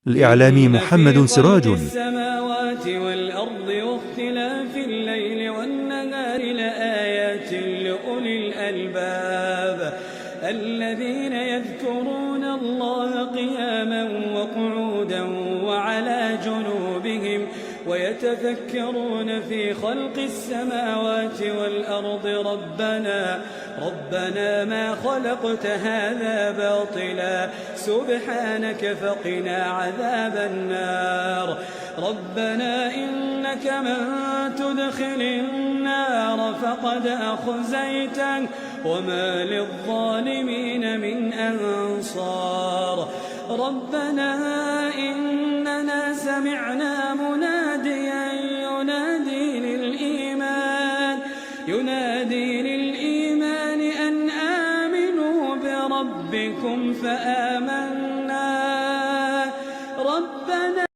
الإعلامي إن محمد في خلق سراج. السماوات والأرض واختلاف الليل والنهار لآيات لأولي الألباب الذين يذكرون الله قياما وقعودا وعلى جنوبهم ويتفكرون في خلق السماوات والأرض ربنا ما خلقت هذا باطلا سبحانك فقنا عذاب النار. ربنا إنك من تدخل النار فقد أخزيته وما للظالمين من أنصار. ربنا إننا سمعنا مناديا ينادي للإيمان أن آمنوا بربكم فآمنا. ربنا